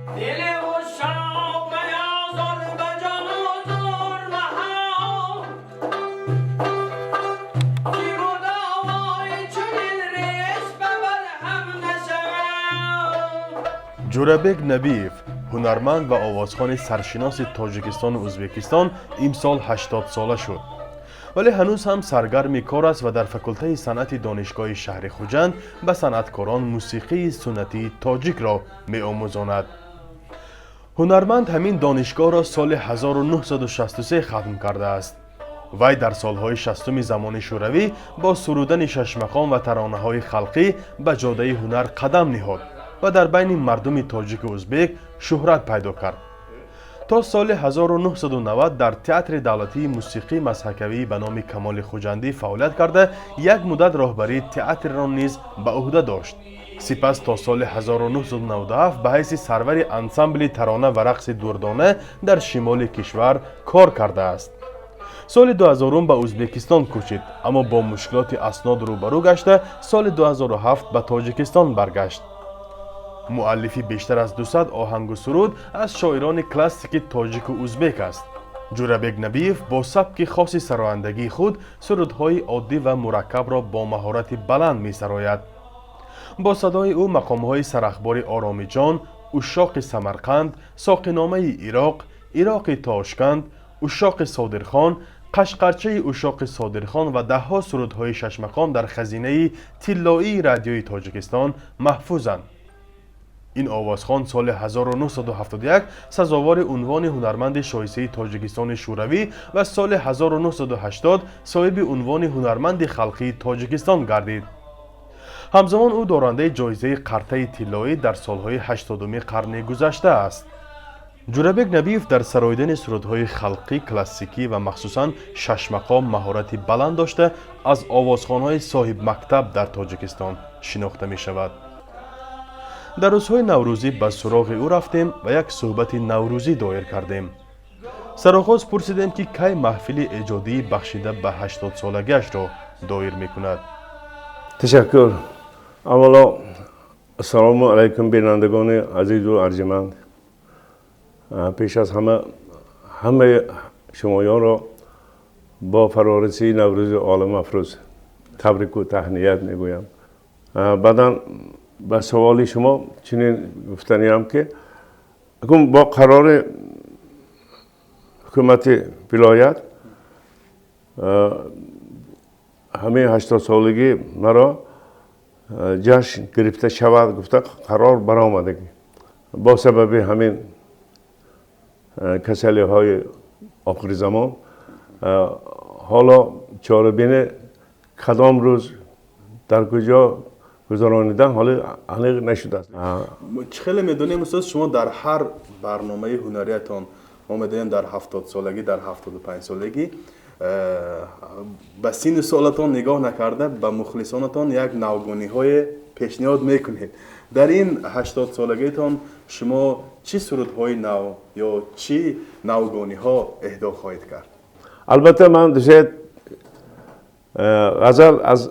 Дили ушшоқ меозор, ба ҷону зур маҳал, ки мудовои чунин реш ба барҳам нашавад. Ҷӯрабек Набиев, ҳунарманд ва овозхони саршиноси Тоҷикистону Ӯзбекистон, имсол 80-сола шуд, вале ҳанӯз ҳам саргарми кор аст ва дар факултаи санъати Донишгоҳи шаҳри Хуҷанд ба санъаткорон мусиқии суннатии тоҷикро меомӯзонад. Ҳунарманд ҳамин донишгоҳро соли 1963 хатм кардааст. Вай дар солҳои 60-уми замони Шӯравӣ бо сурудани шашмақом ва таронаҳои халқӣ ба ҷодаи ҳунар қадам ниҳод ва дар байни мардуми тоҷику ӯзбек шӯҳрат пайдо кард. То соли 1990 дар Театри давлатии мусиқии мазҳакавӣ ба номи Камоли Хуҷандӣ фаъолият карда, як муддат роҳбарии театрро низ ба ӯҳда дошт. Сипас то соли 1997 ба ҳайси сарвари ансамбли тарона ва рақси Дурдона дар шимоли кишвар кор кардааст. Соли 2000 ба Ӯзбекистон кӯчид, аммо бо мушкилоти аснод рӯбарӯ гашта, соли 2007 ба Тоҷикистон баргашт. Муаллифи бештар аз 200 оҳангу суруд аз шоирони классики тоҷику ӯзбек аст. Ҷӯрабек Набиев бо сабки хоси сарояндагии худ сурудҳои оддӣ ва мураккабро бо маҳорати баланд месарояд. Бо садои ӯ мақомҳои сарахбори Оромиҷон, Ушшоқи Самарқанд, Соқиномаи Ироқ, Ироқи Тошканд, Ушшоқи Содирхон, Қашқарчаи Ушшоқи Содирхон ва даҳҳо сурудҳои шашмақом дар хазинаи тиллоии Радиои Тоҷикистон маҳфузанд. Ин овозхон соли 1971 сазовори унвони ҳунарманди шоистаи Тоҷикистони Шӯравӣ ва соли 1980 соҳиби унвони ҳунарманди халқии Тоҷикистон гардид. Ҳамзамон ӯ дорандаи ҷоизаи Қартаи тиллоӣ дар солҳои 80-уми қарни гузашта аст. Ҷӯрабек Набиев дар сароидани сурудҳои халқӣ, классикӣ ва махсусан шашмақом маҳорати баланд дошта, аз овозхонҳои соҳибмактаб дар Тоҷикистон шинохта мешавад. Дар рӯзҳои наврӯзӣ ба суроғи ӯ рафтем ва як суҳбати наврӯзӣ доир кардем. Сароғоз пурсидем, ки кай маҳфили эҷодии бахшида ба 80-солагиашро доир мекунад. Ташаккур. Аввало, ассалому алайкум, бинандагони азизу арҷуманд. Пеш аз ҳама, ҳамаи шумоёнро бо фарорасии Наврӯзи оламафрӯз табрику таҳният мегӯям. Баъдан ба саволи шумо чунин гуфтаниам, ки акун бо қарори ҳукумати вилоят ҳамаи 80-солагӣ маро ҷашн гирифта шавад гуфта қарор баромадагӣ. Бо сабаби ҳамин касалиҳои охири замон ҳоло чорабине кадом рӯз, дар куҷо гузаронидан ҳоло аниқ нашудааст. Чӣ хеле медонем, устод, шумо дар ҳар барномаи ҳунариятон, мо медонем, дар 70-солагӣ, дар 75-солагӣ, ба синну солатон нигоҳ накарда, ба мухлисонатон як навгониҳое пешниҳод мекунед. Дар ин 80-солагиатон шумо чӣ сурудҳои нав ё чӣ навгониҳо эҳдо хоҳед кард? Албатта, ман дусет ғазал аз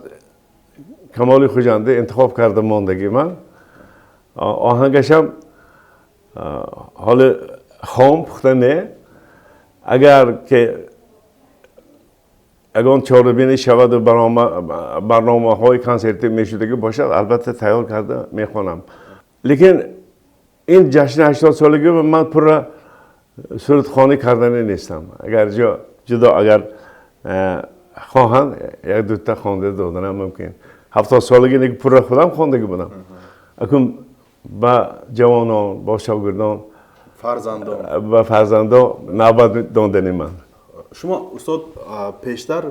Камоли Хуҷандӣ интихоб карда мондагӣ. Ман оҳангашам ҳоли хом, пухта не. Агар ки ягон чорабинӣ шаваду барномаҳои консертӣ мешудагӣ бошад, албатта, тайёр карда мехонам. Лекин ин ҷашни 80-солагӣ ман пурра сурудхонӣ кардани нестам. Агар ҷудо агар хоҳанд, як дута хонда доданам мумкин. 70-солагӣ пурра худам хондагӣ будам. Акун ба ҷавонон, бо шогирдон, фарзандон, ба фарзандон навбат додани ман. Шумо, устод, пештар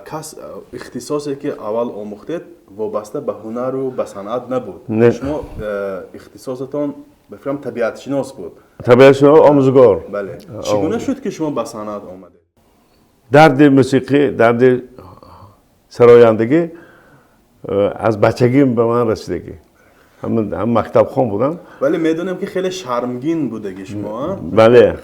кас ихтисосе ки аввал омӯхтед, вобаста ба ҳунару ба санъат набуд. Шумо ихтисосатон, ба фикрам, табиатшинос буд. Табиатшинос, омӯзгор. Бале, чӣ гуна шуд, ки шумо ба санъат омадед? Дарди мусиқӣ, дарди сарояндагӣ аз бачагӣ ба ман расидагӣ. Ҳам мактабхон будам. Вале медонем, ки хеле шармгин будагӣ шумо. Бале.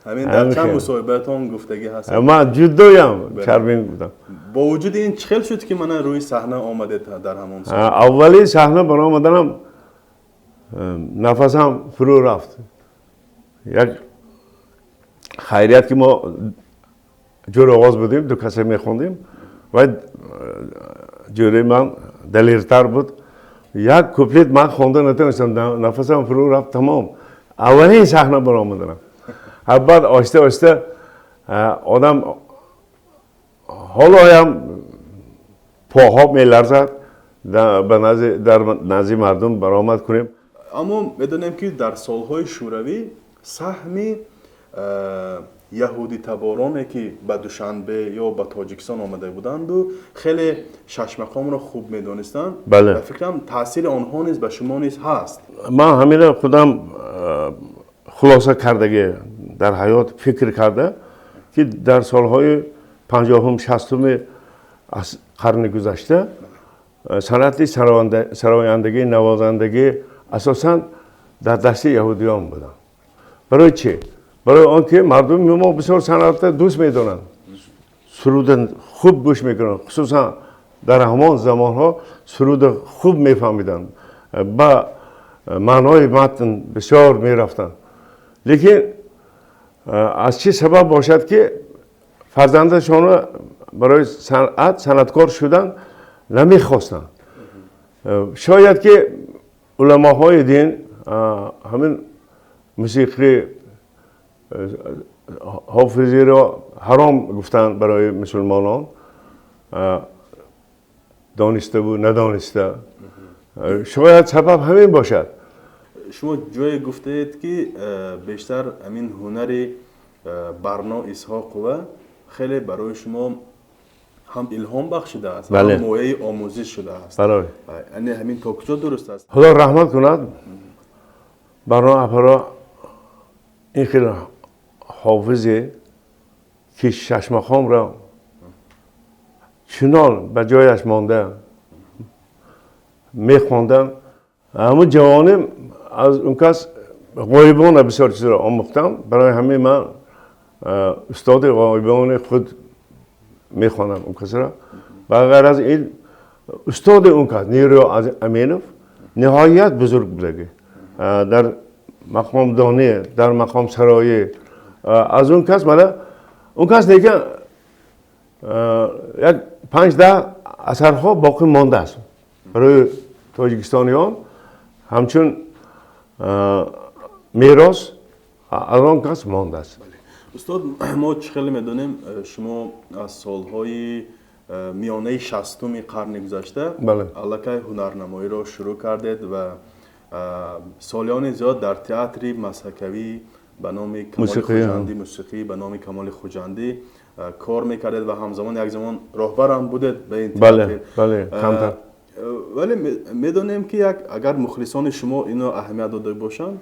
Ҳамин дар чанд мусоҳибаатон гуфтагӣ ҳаст. Ман ҷудоям шармгин будам. Бо вуҷуди ин, чӣ хел шуд, ки мана рӯи саҳна омадед дар ҳамон сол? Аввали саҳна баромаданам. Нафасам фурӯ рафт. Як хайрият ки мо ҷӯр оғоз будем, ду касе мехондем ва ҷӯраи ман далертар буд. Як куплет ман хонда натавонистам, нафасам фурӯ рафт тамом. Аввалин саҳна баромаданам. Баъд оҳиста оҳиста одам ҳолоям поҳо меларзад дар назди мардум баромад кунем. Аммо медонем, ки дар солҳои шӯравӣ саҳми яҳудитабороне, ки ба Душанбе ё ба Тоҷикистон омада буданду хеле шашмақомро хуб медонистанд, ба фикрам, таъсири онҳо низ ба шумо низ ҳаст. Ман ҳамина худам хулоса кардагӣ, дар ҳаёт фикр карда, ки дар солҳои 50-ум, 60-уми аз қарни гузашта санъати сарояндагӣ, навозандагӣ асосан дар дасти яҳудиён буданд. Барои чӣ? Барои он ки мардуми мо бисёр санъатро дӯст медоранд, суруда хуб гӯш мекунанд, хусусан дар ҳамон замонҳо суруда хуб мефаҳмиданд, ба маънои матн бисёр мерафтанд. Лекин аз чӣ сабаб бошад, ки фарзандашонро барои санъат, санъаткор шудан намехостанд. Шояд ки уламоҳои дин ҳамин мусиқӣ, ҳофизиро ҳаром гуфтанд барои мусулмонон, дониставу надониста. Шояд сабаб ҳамин бошад. Шумо ҷое гуфтаед, ки бештар ҳамин ҳунари Барно Исҳоқова хеле барои шумо ҳам илҳом бахшидааст, ҳам мояи омӯзиш шудааст. Яъне ҳамин то куҷо дуруст аст? Худо раҳмат кунад Барно апаро. Ин хел ҳофизе, ки шашмақомро чунон ба ҷояш монда мехондам, ҳамун ҷавоним аз он кас ғоибона бисёр чизро омӯхтам. Барои ҳамин ман устоди ғоибони худ мехонам он касро. Ба ғайр аз ин, устоди он кас Неро Аминов ниҳоят бузург будагӣ дар мақомдонӣ, дар мақомсароӣ. Аз он кас мана он кас лекин як 5-10 асарҳо боқӣ мондааст барои тоҷикистониён, ҳамчун мерос аз он кас мондааст. Устод, мо чӣ хеле медонем, шумо аз солҳои миёнаи 60-уми қарни гузашта аллакай ҳунарнамоиро шурӯъ кардед ва солиёни зиёд дар театри мазҳакавӣ ба номи Камоли Хуҷандӣ, мусиқӣ ба номи Камоли Хуҷандӣ кор мекардед ва ҳамзамон як замон роҳбарам будед ба ин театр. Вале медонем, ки як агар мухлисони шумо ино аҳамият дода бошанд,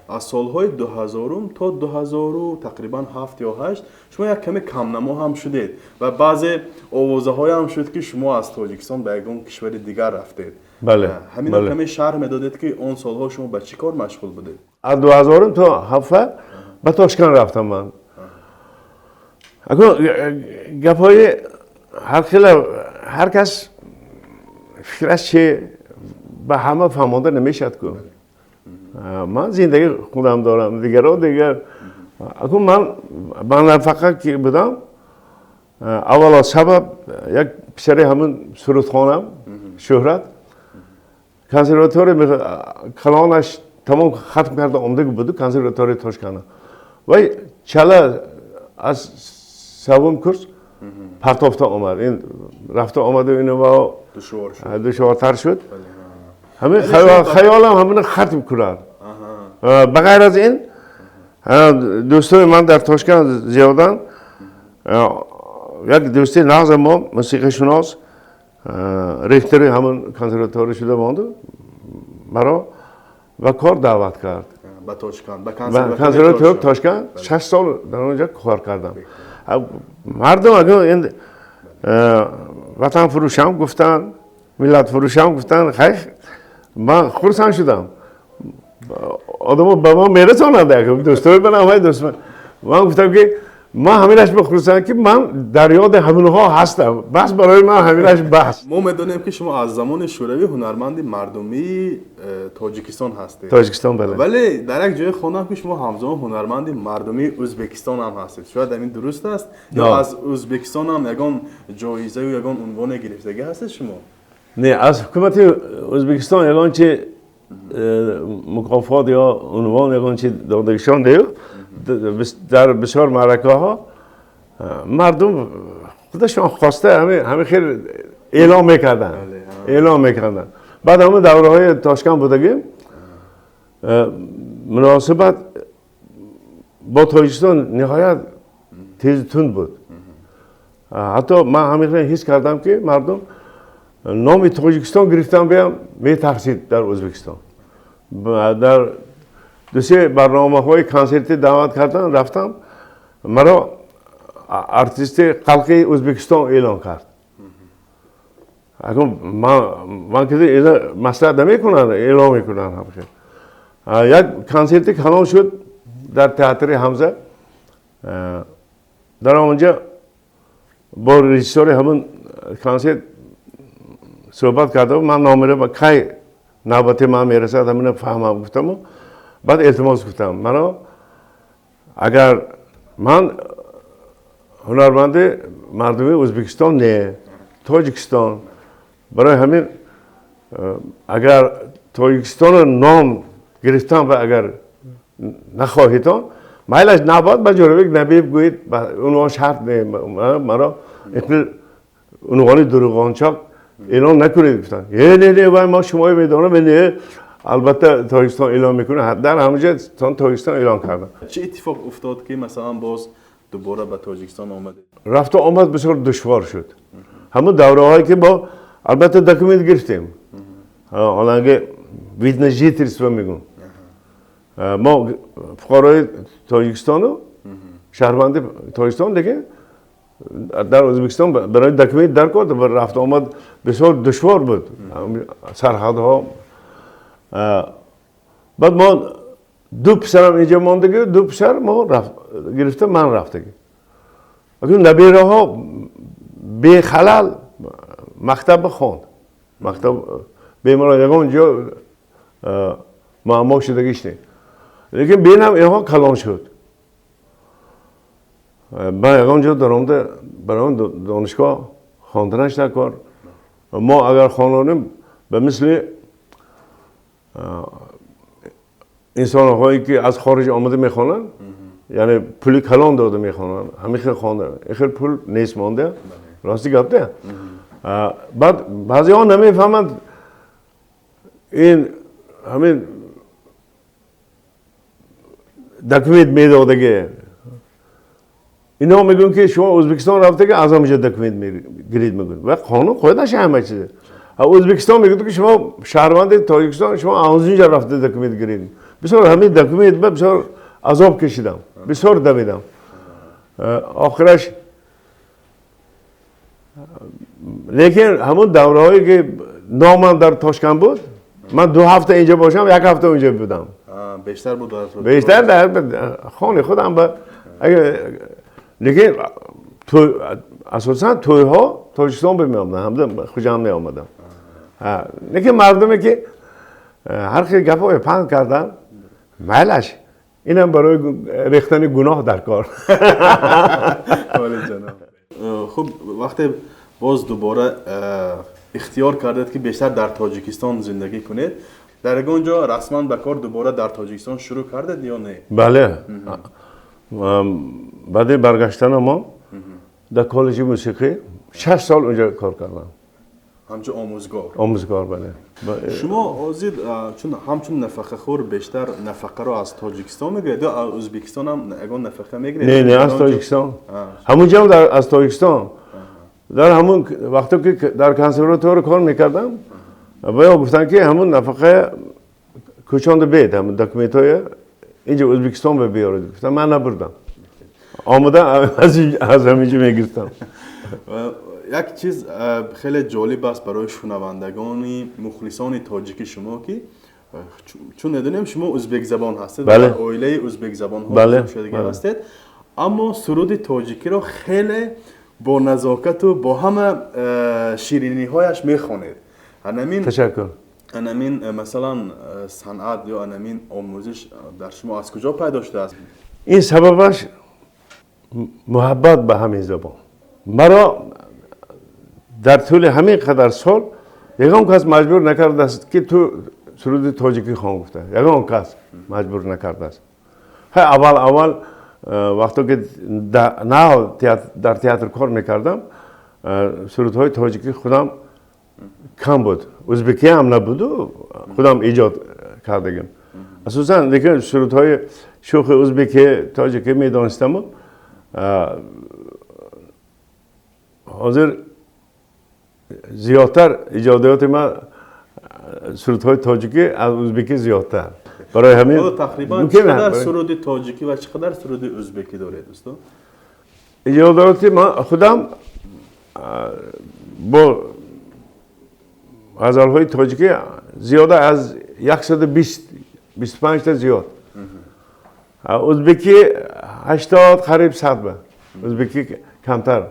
аз солҳои 2000-ум то дуҳазору тақрибан ҳафт ё ҳашт шумо як каме камнамо ҳам шудед ва баъзе овозаҳоям шуд, ки шумо аз Тоҷикистон ба ягон кишвари дигар рафтед. Ҳамино каме шарҳ медодед, ки он солҳо шумо ба чӣ кор машғул будед? Аз 2000-ум то ҳафта ба Тошканд рафтам ман. Акун гапҳои ҳар хела, ҳар кас фикраш чи, ба ҳама фаҳмонда намешавад ку. Ман зиндагии худам дорам, дигаро дигар. Акун ман ба нафақа ки будам, аввало сабаб як писари ҳамин сурудхонам Шӯҳрат консерватория калонаш тамом хатм карда омдаги буду консерваторияи Тошканда. Вай чала аз севум курс партофта омад. Ин рафта омаду ину душвортар шуд. Ҳамин хаёлам ҳамина хатм кунад. Ба ғайр аз ин, дӯстои ман дар Тошканд зиёданд. Як дӯсти нағза мо, мусиқишунос, ректори ҳамон консерватория шуда монду, маро ба кор даъват кард. Ба Тошканд, ба консерватория Тошканд. 6 сол дар он ҷо кор кардам. Мардум агар ин ватанфурӯшам гуфтанд, миллатфурӯшам гуфтанд, хай, ман хурсанд шудам. Одамо ба ман мерасонанд, дӯстои ман, ҳамаи дӯст. Ман гуфтам, ки Ман ҳаминаш бихурсанд, ки ман дар ёди ҳаминҳо ҳастам. Бас, барои ман ҳаминаш бас. Мо медонем, ки шумо аз замони шӯравӣ ҳунарманди мардумии Тоҷикистон ҳастед. Тоҷикистон, бале. Вале дар як ҷое хондам, ки шумо ҳамзамон ҳунарманди мардумии Ӯзбекистон ҳам ҳастед. Шояд ҳамин дуруст аст ё аз Ӯзбекистон ҳам ягон ҷоизаю ягон унвоне гирифтагӣ ҳастед шумо? Не, аз ҳукумати Ӯзбекистон ягон чи мукофот ё унвон, ягон чи додагишон нею. Дар бисёр маъракаҳо мардум худашон хоста ҳамин хел эълом мекарданд, эълом мекарданд. Баъд ҳамон давраҳои Тошканд будагим, муносибат бо Тоҷикистон ниҳоят тезу тунд буд. Ҳатто ман ҳамин хел ҳис кардам, ки мардум номи Тоҷикистон гирифтан биям метарсид. Дар Ӯзбекистон дар дусе барномаҳои консертӣ даъват кардан, рафтам, маро артисти халқи Ӯзбекистон эълон кард. Ман ки маслиҳат намекунанд, эълон мекунанд. Як консерти калон шуд дар театри Ҳамза. Дар онҷа бо режиссёри ҳамон консерт суҳбат карда, ман номера кай навбати ман мерасад, ҳамина фаҳмам гуфтаму, баъд илтимос гуфтам, маро агар ман ҳунарманди мардумии Ӯзбекистон не, Тоҷикистон, барои ҳамин агар Тоҷикистоно ном гирифтан ва агар нахоҳедон, майлаш, навбат ба Ҷӯрабек Набиев гӯед, унвон шарт не, маро унвони дурӯғончоқ эълон накунед гуфтанд. Е, не, не, вай мо шуморо медонам, не, албатта Тоҷикистон эълон мекунад. Дар ҳамонҷо Тоҷикистон эълон карданд. Чӣ иттифоқ уфтод, ки масалан боз дубора ба Тоҷикистон омадед? Рафту омад бисёр душвор шуд. Ҳамон давраҳое ки мо албатта документ гирифтем, ҳоланги вид на жительство мегӯм, мо фуқарои Тоҷикистону шаҳрванди Тоҷикистон, лекин дар Ӯзбекистон барои документ дар кор рафту омад бисёр душвор буд, сарҳадҳо. Баъд мо ду писарам инҷа мондагӣ, ду писар мо гирифта, ман рафтагӣ. Набираҳо бехалал мактаб хонд, мактаб бемалол, ягон ҷо муаммо шудагиш не. Лекин бенам инҳо калон шуд, ба ягон ҷо даромада барои донишгоҳ хонданаш дар кор. Мо агар хононем, ба мисли инсонҳое ки аз хориҷ омада мехонанд, яъне пули калон дода мехонанд, ҳамин хел хонда, ин хел пул нест монда, рости гап да. Баъд баъзеҳо намефаҳманд, ин ҳамин документ медодагӣ. Инҳо мегӯянд, ки шумо Ӯзбекистон рафтаги, аз ҳамаҷо документ гиред, мегӯянд, ва қонун қоидаша ҳама чизе. Ӯзбекистон мегӯяд, ки шумо шаҳрванди Тоҷикистон, шумо аз инҷа рафта документ гиред. Бисёр ҳамин документ ба бисёр азоб кашидам, бисёр давидам охираш. Лекин ҳамон давраҳое ки номам дар Тошканд буд, ман 2 ҳафта инҷа бошам, як ҳафта онҷа будам. Бештар буд? Бештар дар хонаи худам. Лекин асосан тӯйҳо Тоҷикистон меомадам, ҳамда Хуҷанд меомадам. Лекин мардуме ки ҳар хел гапҳое паҳн карданд, майлаш, инам барои рехтани гуноҳ дар кор. Хуб, вақте боз дубора ихтиёр кардед, ки бештар дар Тоҷикистон зиндагӣ кунед, дар ягон ҷо расман ба кор дубора дар Тоҷикистон шурӯъ кардед ё не? Бале, баъди баргаштана мо дар коллеҷи мусиқӣ 6 сол онҷо кор кардам. Ҳамчун омӯзгор? Омӯзгор, бале. Шумо ҳозир чун ҳамчун нафақахӯр бештар нафақаро аз Тоҷикистон мегиред ё аз Ӯзбекистон ҳам ягон нафақа мегиред? Не, не, аз Тоҷикистон. Ҳамунҷо аз Тоҷикистон. Дар ҳамун вақте ки дар консерватория кор мекардам, ва гуфтанд, ки ҳамун нафақа кӯчонда бед, ҳамун документҳоя инҷа Ӯзбекистон ба биёред. Гуфтам, ман набурдам, омада аз ҳаминҷо мегирифтам. Як чиз хеле ҷолиб аст барои шунавандагони мухлисони тоҷики шумо, ки чун медонем, шумо ӯзбекзабон ҳастед, дар оилаи ӯзбекзабонҳо шудагӣ ҳастед. Аммо суруди тоҷикиро хеле бо назокату бо ҳама шириниҳояш мехонед. Анамин Ташаккур. Анамин масалан санъат ё анамин омӯзиш дар шумо аз куҷо пайдо шудааст? Ин сабабаш муҳаббат ба ҳамин забон. Маро дар тӯли ҳамин қадар сол ягон кас маҷбур накардааст, ки ту суруди тоҷикӣ хон гуфта. Ягон кас маҷбур накардааст. Хай, аввал аввал вақто ки нав дар театр кор мекардам, сурудҳои тоҷикӣ худам кам буд, узбекиам набуду, худам эҷод кардагим асосан. Лекин сурудҳои шӯхи узбеки, тоҷикӣ медонистаму ҳозир зиёдтар иҷодиёти ман сурудҳои тоҷикӣ аз узбекӣ зиёдтар. Барои ҳамин Тақрибан чӣ қадар суруди тоҷикӣ ва чӣ қадар суруди узбекӣ доред, устод? Иҷодиёти ман худам бо ғазалҳои тоҷикӣ зиёда аз 120, 25-та зиёд, узбекӣ 80, қариб 100 ба узбекӣ камтар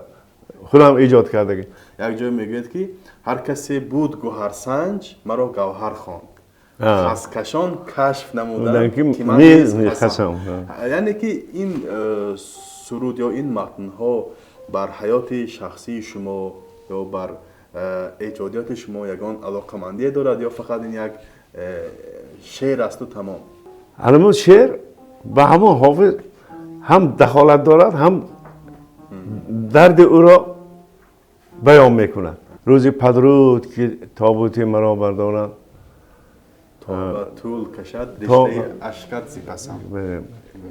худам эҷод кардагӣ. Як ҷой мегӯяд, ки ҳар касе буд гӯҳарсанҷ, маро гавҳар хонд, хаскашон кашф намуданд, ки ман хасам. Яъне ки ин суруд ё ин матнҳо бар ҳаёти шахсии шумо ё бар эҷодиёти шумо ягон алоқамандие дорад ё фақат ин як шеър асту тамом? Ҳамун шеър ба ҳамон ҳофиз ҳам дахолат дорад, ҳам дарди ӯро баён мекунад. Рӯзи падруд ки тобути маро бардоранд, то ба тӯл кашад риштаи ашкат зи пасам.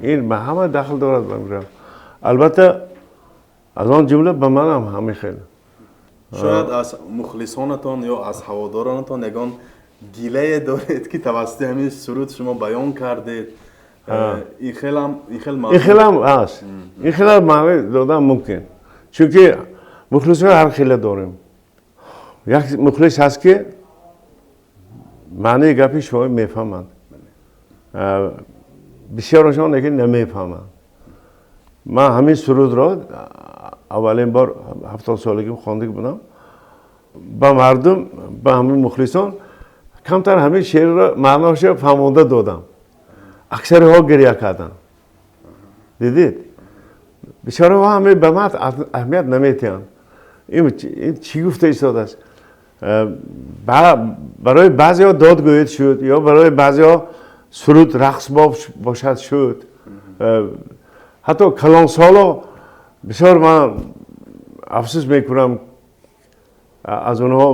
Ин ба ҳама дахл дорад, албатта, аз он ҷумла ба манам ҳамин хел. Шояд аз мухлисонатон ё аз ҳаводоронатон ягон гилае доред, ки тавассути ҳамин суруд шумо баён кардед? Ин хелам, ин хел ин хелам ҳаст, ин хелам маъни додан мумкин, чунки мухлисҳои ҳар хела дорем. Як мухлис ҳаст, ки маънии гапи шумо мефаҳманд, бисёрашон лекин намефаҳманд. Ман ҳамин сурудро аввалин бор 70-солагим хондагӣ будам ба мардум, ба ҳамин мухлисон камтар ҳамин шеърро маъноашро фаҳмонда додам. Аксариҳо гиря карданд. Дидед, бисёриҳо ҳамин ба ман аҳамият наметиҳанд. Ин чӣ гуфта истодааст? Барои баъзеҳо додгӯед шуд ё барои баъзеҳо суруд рақсбоб бошад шуд. Ҳатто калонсоло бисёр ман афсӯс мекунам аз онҳо,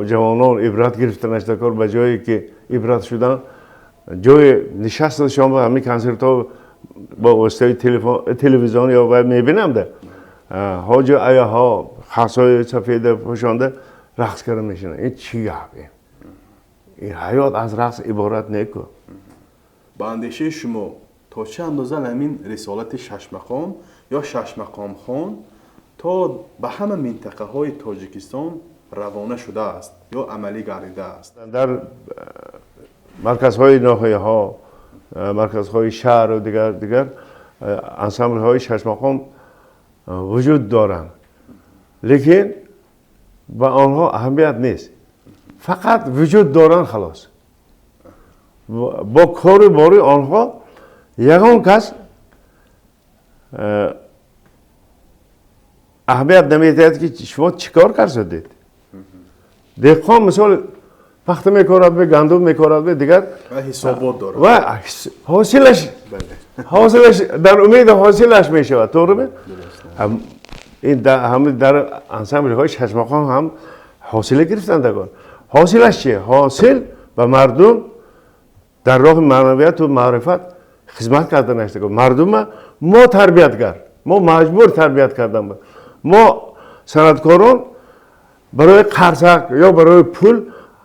ҷавонон ибрат гирифта нашудакор. Ба ҷое ки ибрат шудан, ҷои нишасташон ба ҳамин консертҳо бо воситаи телевизион ё мебинам, да ҳоҷи аяҳо хасҳои сафеда пӯшонда рақс карда мешинанд. Ин чӣ гап? Ин ҳаёт аз рақс иборат неку. Ба андешаи шумо, то чӣ андоза ҳамин рисолати шашмақом ё шашмақомхон то ба ҳама минтақаҳои Тоҷикистон равона шудааст ё амалӣ гардидааст? Дар марказҳои ноҳияҳо, марказҳои шаҳру дигар дигар ансамблҳои шашмақом вуҷуд доранд, лекин ба онҳо аҳамият нест. Фақат вуҷуд доранд, халос. Бо кору бори онҳо ягон кас аҳамият намедиҳад, ки шумо чӣ кор кардед. Деҳқон, мисол, пахта мекорад, гандум мекорад, дигар ҳисобот дорад ва ҳосилаш дар умеди ҳосилаш мешавад, тоғриме? Ин ҳама дар ансамблҳои шашмақом ҳам ҳосила гирифтандагон. Ҳосилаш чи? Ҳосил ба мардум дар роҳи маънавияту маърифат хизмат карда наштагон. Мардума мо тарбиятгар, мо маҷбур тарбият кардан. Мо санъаткорон барои қарсак ё барои пул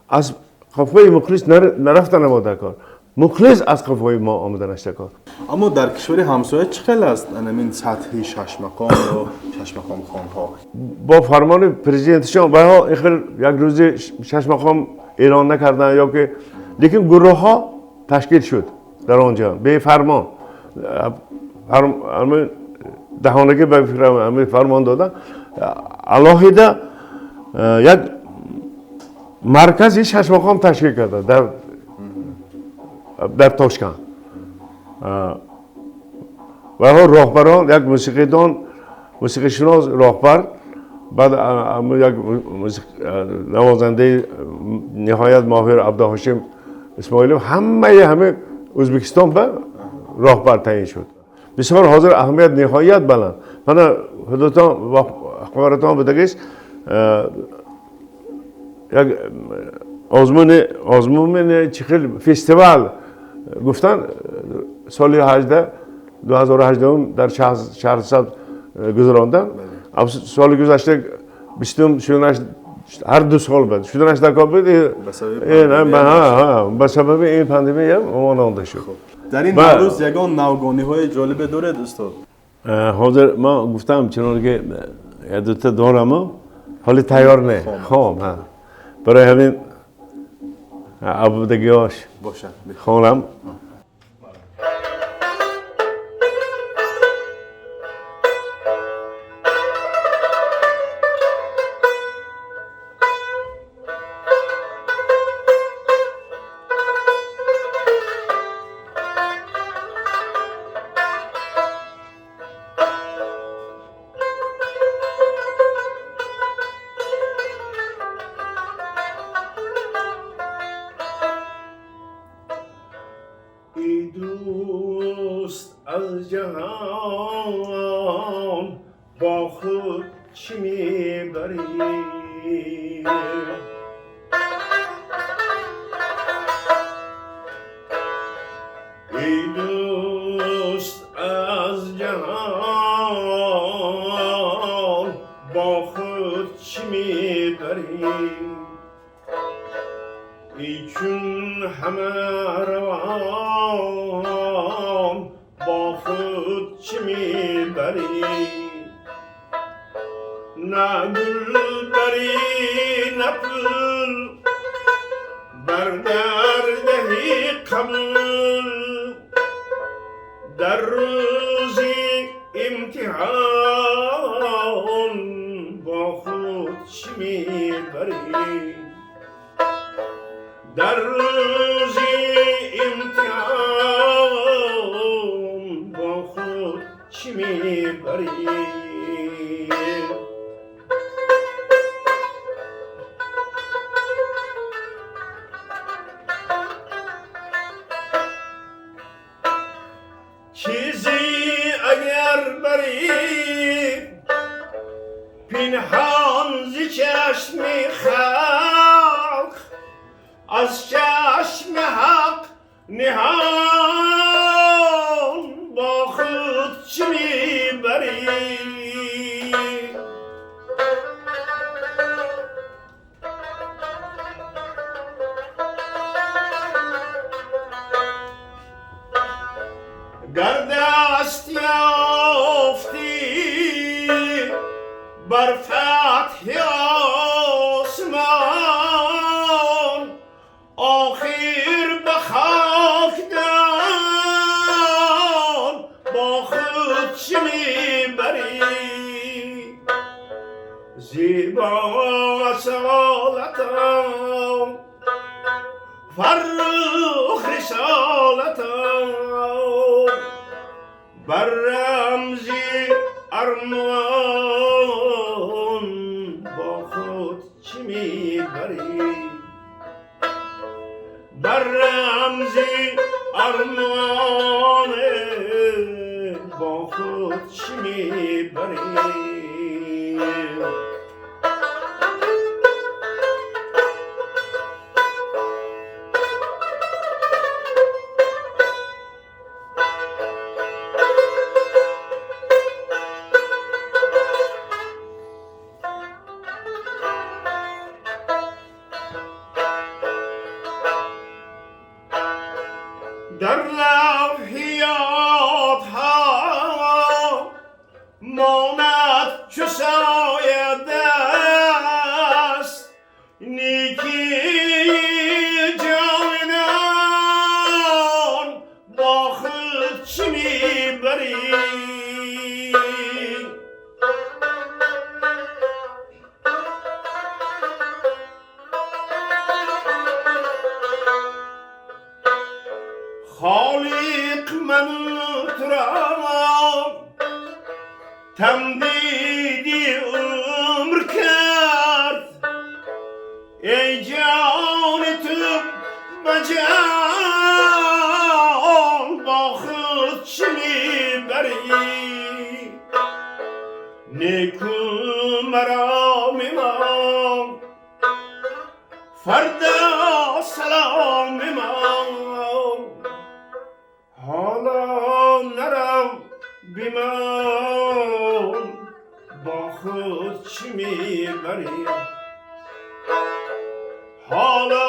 аз қафои мухлис нарафта намода кор, мухлис аз қафои мо омада нашта кор. Аммо дар кишвари ҳамсоя чӣ хел аст анамин сатҳи шашмақом ё шашмақомхонҳо? Бо фармони президентшон вайҳо ин хел як рӯзи шашмақом эълон накарданд ё ки, лекин гурӯҳҳо ташкил шуд дар он ҷо бефармон. даҳонаки ба фикрам фармон доданд, алоҳида як маркази шашмақом ташкил карда дар Тошканд. Ва роҳбарон як мусиқидон, мусиқишинос роҳбар, баъд як навозандаи ниҳоят моҳир Абдуҳошим Исмоилов, ҳамаи ҳама Ӯзбекистон ба роҳбар таъин шуд. Бисёр ҳозир аҳамият ниҳоят баланд. Мана худатон хабаратон будагист, як озмуни чӣ хел фестивал гуфтан соли 2018 дар Шаҳрсабз гузаронданд. Соли гузашта бистум шуданаш ҳар ду сол буд. Шуданаш дар кор буд, ба сабаби ин пандемия монанда шуд. Дар ин Наврӯз ягон навгониҳои ҷолибе доред, устод? Ҳозир ман гуфтам, чуноне ки як дута дораму ҳоли тайёр не, хом. Барои ҳамин абудагиҳош хонам. با خود چی میبری؟ ای دوست از جهان با خود چی میبری؟ ای چون همه روان با خود چی میبری؟ نه گل بری نه پول، بر در دهی قبول، در روزی امتحان با خود چی میبری؟ در روزی امتحان با خود چی میبری؟ چیزی اگر بری پنهان ز چشم خلق، از چشم حق نهان با خود چی میبری؟ گر دست یافتی بر فتح آسمان، آخر به خاک دان با خود چی میبری؟ زیبا اصالتم، فرخ رسالتم، بر رمز ارمان با خود چی میبری؟ بر رمز ارمان با خود چی میبری؟ در لوحیات ها ماند چو سایه دست، نیکی جاودان با خود چی میبری؟ خالق من تو را تمدید عمر کرد ای جان تو به جان با خود چه میبری نیکو مرام ما فردا سلام ما حالا نرو بیمان با خود چی میبری حالا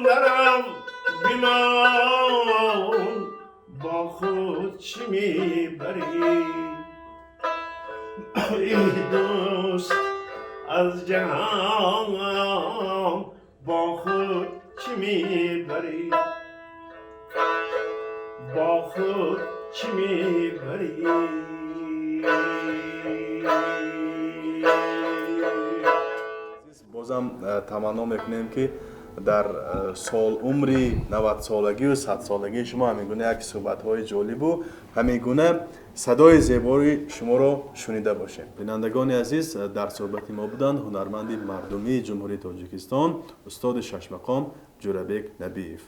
نرو بیمان با خود چی میبری ای دوست از جهان با خود چی میبری با خود چی میبری. Бозам таманно мекунем, ки дар сол умри 90-солагию 100-солагии шумо ҳамин гуна як суҳбатҳои ҷолибу ҳамин гуна садои зебои шуморо шунида бошем. Бинандагони азиз, дар суҳбати мо буданд ҳунарманди мардумии Ҷумҳурии Тоҷикистон, устоди шашмақом Ҷӯрабек Набиев.